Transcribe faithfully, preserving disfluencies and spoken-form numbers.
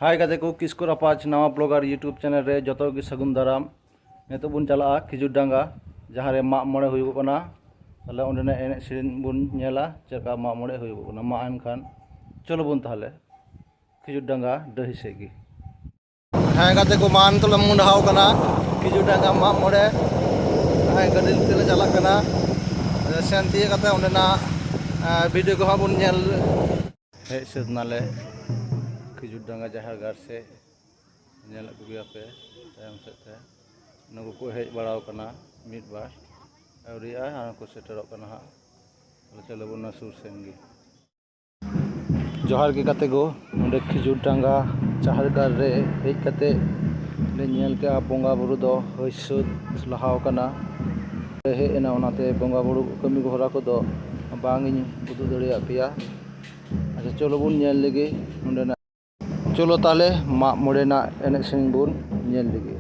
ᱦᱟᱭ ᱜᱟᱛᱮ ᱠᱚ, ᱠᱤᱥᱠᱩ ᱨᱟᱯᱟᱡᱽ ᱱᱟᱣᱟ ᱵᱞᱚᱜᱟᱨ YouTube ᱪᱮᱱᱮᱞ ᱨᱮ ᱡᱚᱛᱚ ᱜᱮ ᱥᱟᱹᱜᱩᱱ ᱫᱟᱨᱟᱢ᱾ ᱱᱤᱛᱚᱜ ᱵᱚᱱ ᱪᱟᱞᱟᱜᱼᱟ ᱠᱷᱤᱡᱩᱨ ᱰᱟᱸᱜᱟ, ᱡᱟᱦᱟᱸ ᱨᱮ ᱢᱟᱜ ᱢᱚᱬᱮ ᱦᱩᱭᱩᱜᱚᱜ ᱠᱟᱱᱟ᱾ ᱛᱟᱦᱞᱮ ᱚᱸᱰᱮᱱᱟᱜ ᱮᱱᱮᱡ ᱥᱮᱨᱮᱧ ᱵᱚᱱ ᱧᱮᱞᱟ, ᱪᱮᱫ ᱞᱮᱠᱟ ᱢᱟᱜ ᱢᱚᱬᱮ ᱦᱩᱭᱩᱜᱚᱜ ᱠᱟᱱᱟ᱾ ᱢᱟ ᱮᱱᱠᱷᱟᱱ ᱪᱚᱞᱚ ᱵᱚᱱ ᱛᱟᱦᱞᱮ ᱠᱷᱤᱡᱩᱨ ᱰᱟᱸᱜᱟ ᱰᱟᱹᱦᱤ ᱥᱮᱫ ᱜᱮ᱾ ᱦᱮᱸ ᱜᱟᱛᱮ ᱠᱚ, ᱢᱟ ᱱᱤᱛᱚᱜ ᱞᱮ ᱢᱚᱦᱰᱟᱣ ᱠᱟᱱᱟ ᱠᱷᱤᱡᱩᱨ ᱰᱟᱸᱜᱟ ᱢᱟᱜ ᱢᱚᱬᱮ᱾ ᱦᱮᱸ, ᱜᱟᱹᱰᱤ ᱛᱮᱞᱮ ᱪᱟᱞᱟᱜ ᱠᱟᱱᱟ᱾ ᱥᱮᱱ ᱛᱤᱭᱟᱹᱜ ᱠᱟᱛᱮ ᱚᱸᱰᱮᱱᱟᱜ, ᱮᱸ, ᱵᱷᱤᱰᱤᱭᱳ ᱠᱚᱦᱚᱸ ᱵᱚᱱ ᱧᱮᱞ᱾ ᱦᱮᱡ ᱥᱟᱹᱛ ᱱᱟᱞᱮ ᱠᱷᱤᱡᱩᱨ ᱰᱟᱸᱜᱟ ᱡᱟᱦᱮᱨ ᱜᱟᱲ ᱥᱮᱫ᱾ ᱧᱮᱞ ᱟᱹᱜᱩᱭᱟᱯᱮ ᱛᱟᱭᱚᱢ ᱥᱮᱫ ᱛᱮ᱾ ᱱᱩᱠᱩ ᱠᱚ ᱦᱮᱡ ᱵᱟᱲᱟᱣ ᱠᱟᱱᱟ ᱢᱤᱫ ᱵᱟᱨ, ᱟᱹᱣᱨᱤᱭᱟᱜᱼᱟ, ᱟᱨ ᱠᱚ ᱥᱮᱴᱮᱨᱚᱜ ᱠᱟᱱᱟ ᱦᱟᱸᱜ᱾ ᱛᱟᱦᱞᱮ ᱪᱚᱞᱚ ᱵᱚᱱ ᱚᱱᱟ ᱥᱩᱨ ᱥᱮᱱ ᱜᱮ᱾ ᱡᱚᱦᱟᱨ ᱜᱮ ᱜᱟᱛᱮ ᱠᱚ, ᱱᱚᱰᱮ ᱠᱷᱤᱡᱩᱨ ᱰᱟᱸᱜᱟ ᱡᱟᱦᱮᱨ ᱜᱟᱲ ᱨᱮ ᱦᱮᱡ ᱠᱟᱛᱮ ᱞᱮ ᱧᱮᱞ ᱠᱮᱜᱼᱟ ᱵᱚᱸᱜᱟ ᱵᱩᱨᱩ ᱫᱚ ᱦᱩᱭ ᱥᱟᱹᱛ ᱞᱟᱦᱟᱣ ᱠᱟᱱᱟ᱾ ᱦᱮᱡ ᱮᱱᱟ, ᱚᱱᱟᱛᱮ ᱵᱚᱸᱜᱟ ᱵᱩᱨᱩ ᱠᱟᱹᱢᱤ ᱦᱚᱨᱟ ᱠᱚᱫᱚ ᱵᱟᱝ ᱤᱧ ᱩᱫᱩᱜ ᱫᱟᱲᱮᱭᱟᱜ ᱯᱮᱭᱟ᱾ ᱟᱪᱪᱷᱟ, ᱪᱚᱞᱚ ᱵᱚᱱ ᱧᱮᱞ ᱞᱮᱜᱮ ᱱᱚᱰᱮᱱᱟᱜ᱾ ᱪᱚᱞᱚ ᱛᱟᱦᱞᱮ ᱢᱟᱜ ᱢᱚᱬᱮ ᱨᱮᱱᱟᱜ ᱮᱱᱮᱡ ᱥᱮᱨᱮᱧ ᱵᱚᱱ ᱧᱮᱞ ᱞᱮᱜᱮ᱾